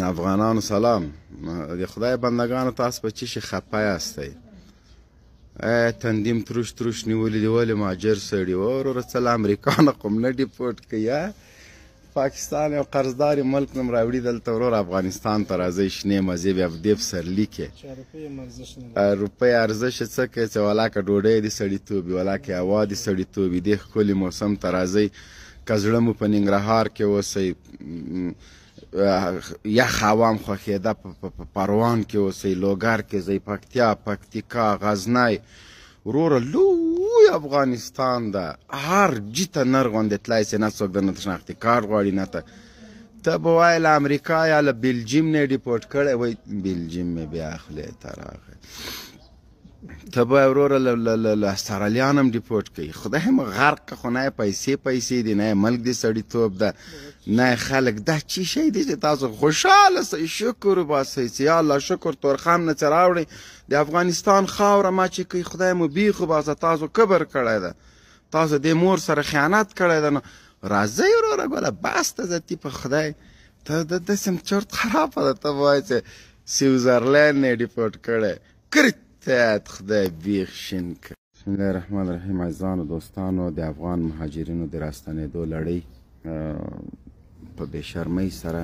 افغانانو سلام. د خدای بندگانو، تاسو په چی شي خپه یاستئ؟ تندیم تروش تروش نیولي دي، ولې مهاجر سړي؟ وروره څه له امریکا نه خو نه deport کوي، پاکستان یو قرضدار ملک نم راوړي دلته. ورور افغانستان ته راځئ، شنې مزې بیا په دې پسرلي کې روپۍ ارزش څه کوي چې ولاکه ډوډۍ دې سړیتوب وي، ولاکه هوا دې سړیتوب وي. دې ښکلي موسم ته راځئ. که زړه مو په ننګرهار کې اوسئ، یخ هوا هم خوښېده، په پروان کې اوسئ، لوګر کې ځئ، پکتیا، پکتیکا، غزنی، وروره لوی افغانستان ده، هر جیته نر غوندې تلای سي، نه څوک درنه شناختي کارت غواړي، نه ته ته به وایې له امریکا یا له بلجیم نه deport کړی. وایي بلجیم مې بیا خولې ته راغی. ته به وروره له استرالیا نه هم deport کوي. خدای مو غرق که، خو نه یې پیسې پیسې دي، نه یې ملک دې سړیتوب ده، نه یې خلک. دا چی شی دی چې تاسو خوشحاله سئ، شکر وباسئ چې یا الله شکر تورخم نه څه راوړئ. د افغانستان خاوره ما چې کوي، خدای مو بیخ وباسه، تاسو کبر کړی ده، تاسو دې مور سره خیانت کړی ده. نو راځئ وروره ګله، بس ته ځه په خدای، ته داسې هم چرت خرابه ده. ته به وایې چې سویزرلینډ نه یې deport کړی. کرت خدای بیخ شین که. بسم الله الرحمن الرحیم. عزیزانو دوستانو، د افغان مهاجرینو د راستنېدو لړۍ په بې شرمۍ سره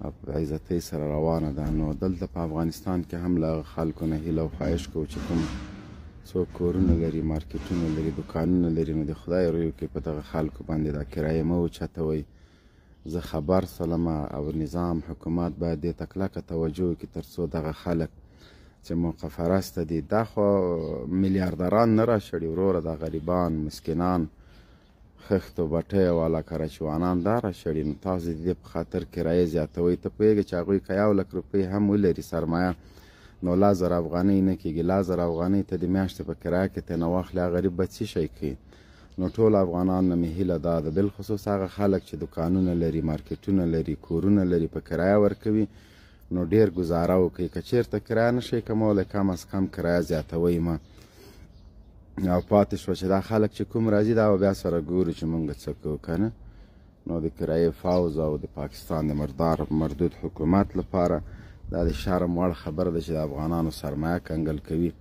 او په عزتۍ سره روانه ده. نو دلته په افغانستان کې هم له هغه خلکو نه هیله او خواهش کوو چې کوم څوک کورونه لري، مارکیټونه لري، دوکانونه لري، نو د خدای روی کې په دغه خلکو باندې دا کرایه مه اوچتوئ. زه خبر سلم او نظام حکومت باید دې ته کلکه توجه وکړي تر څو دغه خلک چې موقع پرسته دي، دا خو میلیاردران نه راشړي وروره، دا غریبان مسکینان خښتو بټیو والا کراچیوانان دا راشړي. نو تاسو د دې په خاطر کرایه زیاتوئ. ته پوهېږې چې هغوی که 1 لک روپۍ هم ولري سرمایه، نو لا زر افغانۍ نه کېږي. لا زر افغانۍ ته د میاشتې په کرایه کې ترېنه واخلې، هغه غریب به څه شی کوي؟ نو ټول افغانان نه مې هیله دا ده، بالخصوص هغه خلک چې دوکانونه لري، مارکیټونه لري، کورونه لري، په کرایه ورکوي، نو ډېر ګزاره وکړئ. که چېرته کرایه نه شئ کمولی، کم از کم کرایه زیاتوئ مه. او پاتې شوه چې دا خلک چې کوم راځي، دا به بیا سره ګورو چې مونږ څه کوو که نه. نو د کرایې فوځ او د پاکستان د مردار مردود حکومت لپاره دا د شرم وړ خبره ده چې د افغانانو سرمایه کنګل کوي.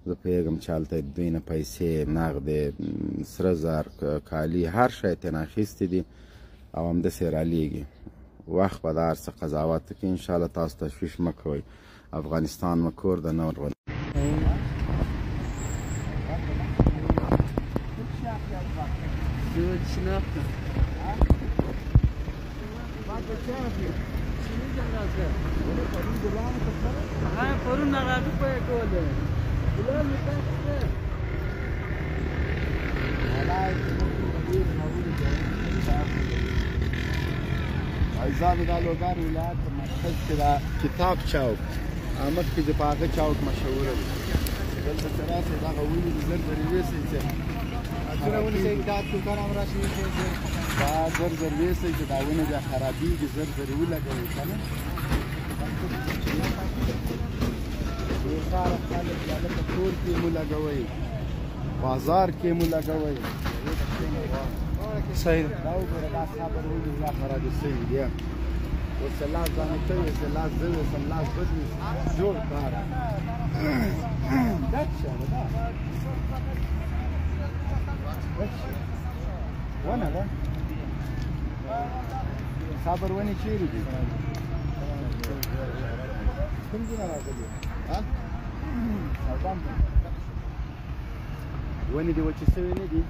زه پوهېږم چې هلته دوی نه پیسې، نغدې، سره زر، کالي، هر شی ترېنه اخیستي دي او همداسې رالیږي. وخت به دا هر څه قضاوت وکړي انشاءالله. تاسو تشویش مه کوئ، افغانستان مو کور ده، نور عزیزانو، دا لوګر ولایت په مرکز کې دا کتاب چوک مخکې چې په هغه چوک مشهوره دی، دلته چې راسئ دغه ونې دي، زر زر ویسئ چې دا زر زر ویسئ چې دا ونې بیا خرابېږي، زر زر یې ولګوئ که نه. بېکاره خلک یا لکه کور کې مو لګوئ، بازار کې مو لګوئ. صحیح دا وګوره، دا صبر ونې دا خرابې سوي دي. اوس چې لاس ځانه ته ویسې، لاس زه ویسم، لاس بل ویسي، جوړ کار دا څه ده؟ دا څه ونه ده؟ صبر ونې چیرې دي؟ کوم ځای نه راغلي؟ ها؟ ونې دې وچې سوې نه دي؟